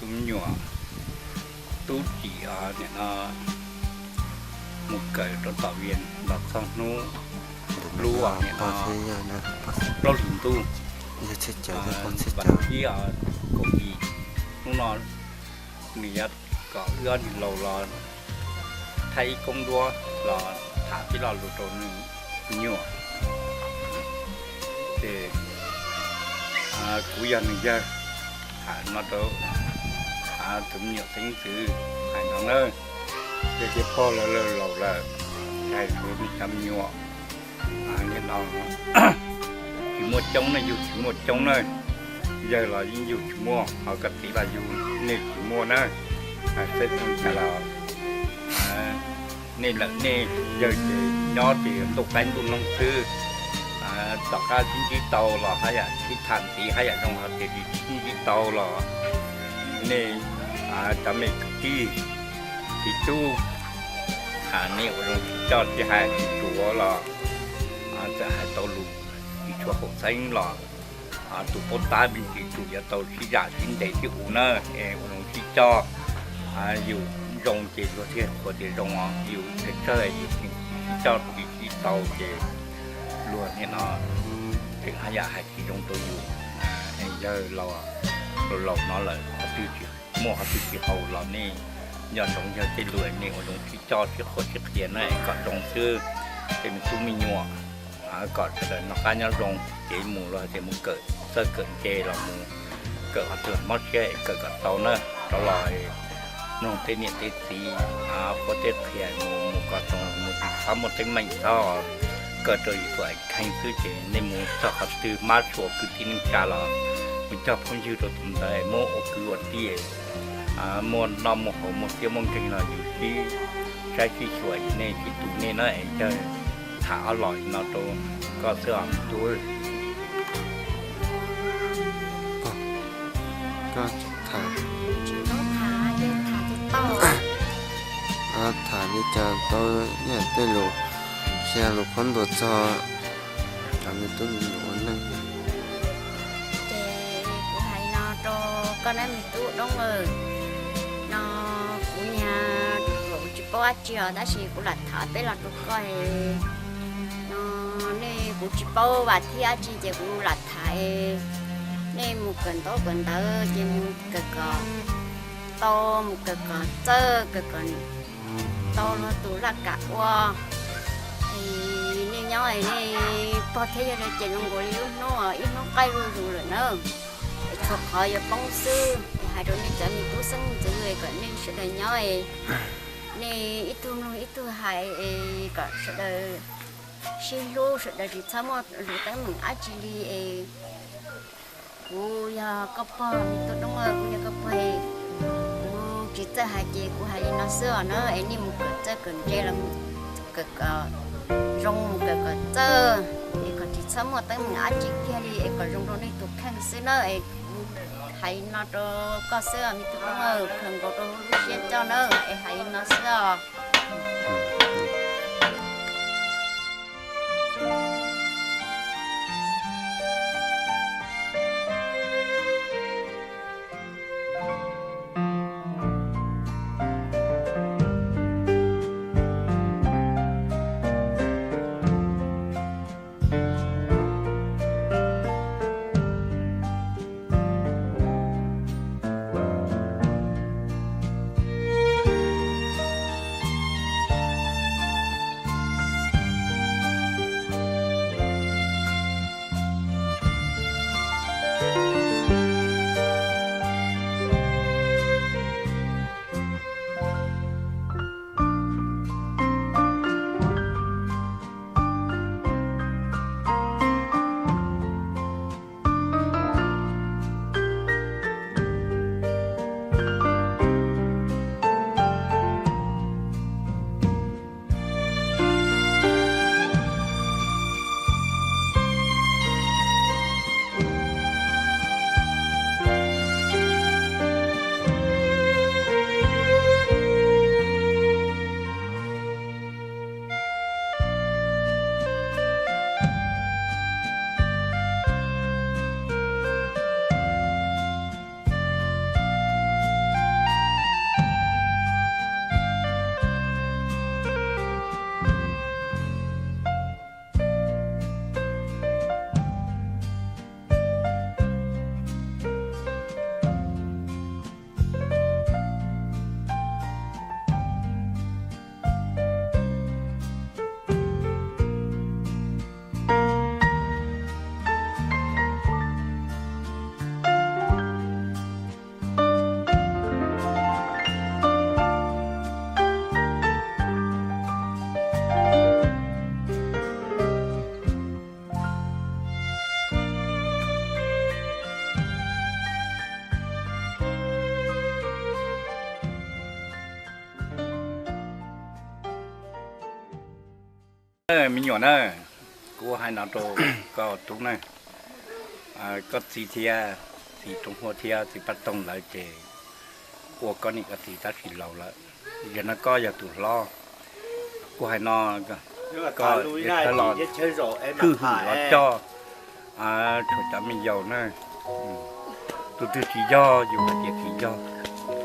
Tus me nyuam tub tsim nim no mus kawm rau tom Vias los txog hnub lub nim no plaub hlis ntuj, vas thib kaum yim, hnub no nws yuav kom wb ob niag laus los thaij ib koob duab los tham tib lo lus rau nws me nyuam. Ces kuv yog nws yawg, tham no rau tus me nyuam xeeb ntxwv hais no na, yog tias pog lawv laus lawm, hais rau nej cov me nyuam, nim no tsis muaj coob na, yug tsis muaj coob na, yawg los yeej yug tsis muaj, ho koj txiv los yug nej tsis muaj na. Xwb cas los nej lawm nej yawg ces nyob ces ntuj qaib ntuj noob xwb. Tom qab sib ntsib tau los haj yam sib tham ntxiv, haj yam zoo, ho tias tsis sib ntsib tau los nej cov me kwv tij txiv tub, nej ua zoo tsis coj tsis hais tsis tuav los txawm hais tau lus tsis tshua haum xeeb los tus paub tab me ntsis tus yuav tau sib zam sib ntes sib ua na. Es ua zoo sib coj, yus zoo ces luag thiaj qhuas tias zoo os, yus tsawg tsawg yus tsis sib coj tsis sib tau ces luag nim no tseem haj yam hais tsis zoo rau yus. Es yawg laus laus no lawm, qhov twg tsis muaj qhov twg tsis haum los nej nco ntsoov yawg tej lus, nej ua zoo sib coj sib qhuas sib qhia na es kom zoo xwb. Tej me tub me nyuam kom sawv daws noj qab nyob zoo, ces mus los hais tias mus kawm txawj kawm ntse los mus kawm qhov twg los mob siab es kawm kom tau na. Rov los mloog tej niam tej txiv qhuab tej qhia, mus mus kom txhob mus tsis txhob muaj teeb meem, txhob kawg rau yus tus kheej xwb ces nej mus txog qhov twg mab tshua kwv tij neej tsa los mus cog phooj ywg rau tus ntawd, muab ua kwv ua tij, muaj noj muaj haus muaj txiaj muaj nkeeg los yus sib saib sib xyuas, nej sib tu nej na. Es yawg tham ob los no rau koj xwb os me tub. Koj tham, tham li cas tau, niam tej lus, qhia lus qhuab ntuas txog cov me tub me nyuam ua neej. Ces kuv hais no rau koj na me tub Doob Lawj, no kuv niag ruam ruam kuv tsis paub dab tsi os, tab sis kuv lam tham peb los rau koj no, nej kuv tsis paub vas thib dab tsi ces kuv lam tham. Nej mus kawm ntaub kawm ntawv ces mus kawm kom tau, mus kawm kom txawj, kawm kom tau luag tus laj kam ua. Es nej nyob es nej pog thiab yawg ces zoo nkaus li lub hnub ib hnub qaij zuj zus lawm na. Es tshuav qhov yuav poob xwb, es hais rau nej cov me tub xeeb ntxwv kom nej sawv daws nyob es nej ib tug mloog ib tug hais es kom sawv daws sib hlub, sawv daws tsis txhob muaj lus teeb meem dab tsi li es kuv yog koj pog, me tub Doob Lawj, kuv yog koj pog es kuv tsis txawj hais ces kuv hais li no xwb os na. Es nej mus kawm txawj kawm ntse los mus kawm kom zoo, mus kawm kom txawj, es kom tsis txhob muaj teeb meem dab tsi kiag li, es kom zoo rau nej tus kheej xwb na. Es kuv hais li no rau koj xwb os me tub Doob Lawj, khaws nkaus rau lub siab coj na, es hais li no xwb os. Me nyuam na, kuv hais no rau koj tub na, koj txiv thiab, txiv Roob Huab thiab txiv Paj Toog lawv ces ua koj niam koj txiv tab sis laus lawm. Yog no koj yog tus hlob, kuv hais no, koj los kwj hwm los coj, tshuav cov me yaus na, tus twg tsis yog yus hais tias tsis yog,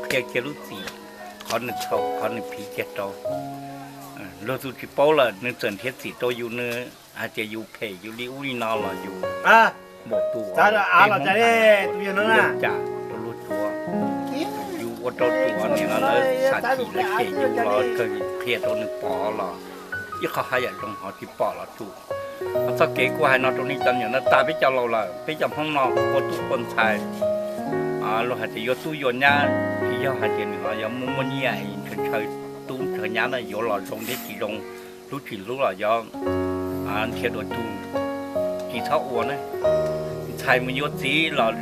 qhia kiag lub txim, qhov nws txhaum qhov nws phiv kiag rau. Luag tus tsis paub lawm nws txawm nrhiav txim rau yus, nws hais tias yus phem yus li ub li no los yus npaum tus ua cas rau luag cuav, yus ua rau tus nim no lawv xav chim lawv cem yus los kawg qhia rau nws pom los ib qho haj yam zoo ho tsis pom los tsuj. Ho txoj kev kuv hais no rau nej cov me nyuam no tas peb cov laus lawm, peb cov Hmoob no ua tub ua ntxhais, luag hais tias yuav tub yuav nyab, tsis yog hais tias nws los yog muaj muaj nyiaj ntshaw ntshaw tub ntshaw nyab na, yuav los zoo thiab tsis zoo, hlub tsis hlub los yuav nrhiav dua tus, tsis txhob ua na. Ntxhais mus yuav txiv los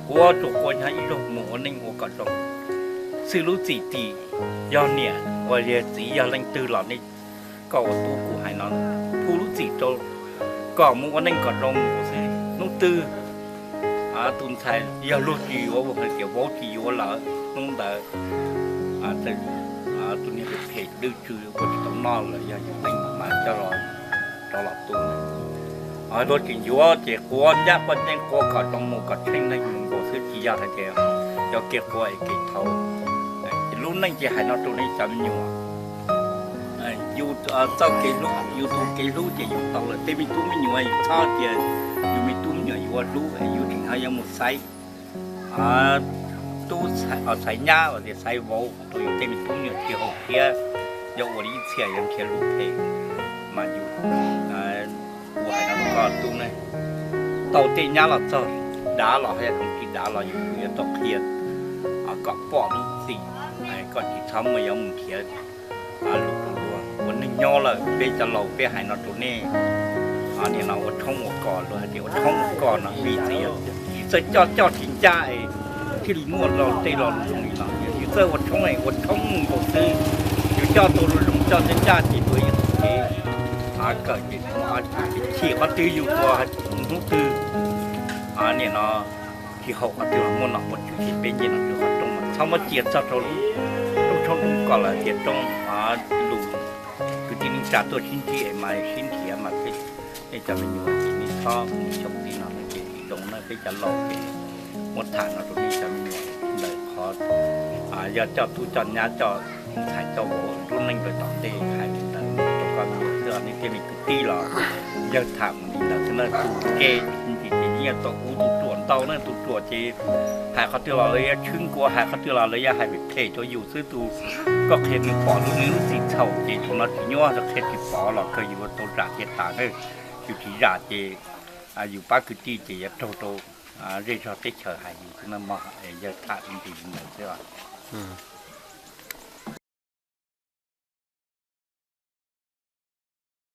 kuv tsuas quaj nyob ib zaug mus ua neej ua kom zoo, xwb lub txim tim yog niam uas yog txiv yog leej twg los nej, koj ua tub kuv hais no, pub lub txim rau kom mus ua neej kom zoo xwb. Hnub twg tus ntxhais yog luag tsis yuav, hais tias vauv tsis yuav lawm, hnub ntawd tus niag phem phem dwj tsw ua tsis tau noj lawm, yog yus teej mas coj los rov los tu. Luag tsis yuav ces quav ncaj quav ncees, quav kom zoo mus kom tsheej neeg mus nkaus xwb, tsis yog hais tias cov kev quav es kev thaum. Ces lub neej ces hais no rau nej cov me nyuam, yus txoj kev hlub, yus tus kev hlub ces yus tau lawm. Tej me tub me nyuam yus txhob tias yus me tub me nyuam yus ua hlub, yus tseem ho yuav mus xaiv tub xaiv nyab los tias xaiv vauv rau yus tej me tub me nyuam tsis haum thiab, yog ua li ib txhia yuav nrhiav lus phem. Mas yus, kuv hais no rau koj tub ne, tau tej nyab los txog dav los haj yam zoo, tsis dav los yus yuav tau qhia kom pom lub txim, koj tsis txhob muaj yuav mus nrhiav lus rau luag. Ua neej nyob lawm peb cov laus peb hais no rau nej, nim no ua tshoob ua kos, luag hais tias ua tshoob ua kos no vim txawm yog yus txawj coj coj tsis ncaj es thiaj li muaj tej lo lus zoo li no. Yus txawj ua tshoob es ua tshoob nkaus xwb, yus coj tau lus zoo coj ncaj ncaj ces luag yeej tus kev kawm ces chim qhov twg yus tua hnub twg, nim no tsis haum qhov twg los muaj nom muaj tswv ces peb nce nom tswv qhov rooj mas txhob muab cia txog rau lub rooj tshoob rooj kos lawm tias rooj lus kwv tij neej tsa tuaj sib ntsib es mas sib nrhiav mas peb, nej cov me nyuam ces nej txhob mus xyaum li no ces tsis zoo na. Peb cov laus ces muab tham no rau nej cov me nyuam ntawm qhov yog coj tub coj nyab coj ntxhais coj vauv lub neej ntawm tom ntej hais li ntawd rau koj me nyuam xwb. Nej tej me kwv tij los yawg tham mus li ntawd xwb na. Tus ke ntsis ces yeej tau ub tus ruam ntau na, tus ruam ces hais qhov twg los lawv yuav tshwb nkuav, hais qhov twg los lawv yuav hais phem rau yus xwb. Tus koj qhia nws pom lub nws lub txim txhaum ces thaum no tsis nyuaj, qhia tsis pom los kawg yus tau zam tiag tas na. Yus tsis zam ces yus pab kwv tij ces yuav raug rau zej zog teb chaws hais yus xwb na mog. Yawg tham ntsis li ntawd xwb os.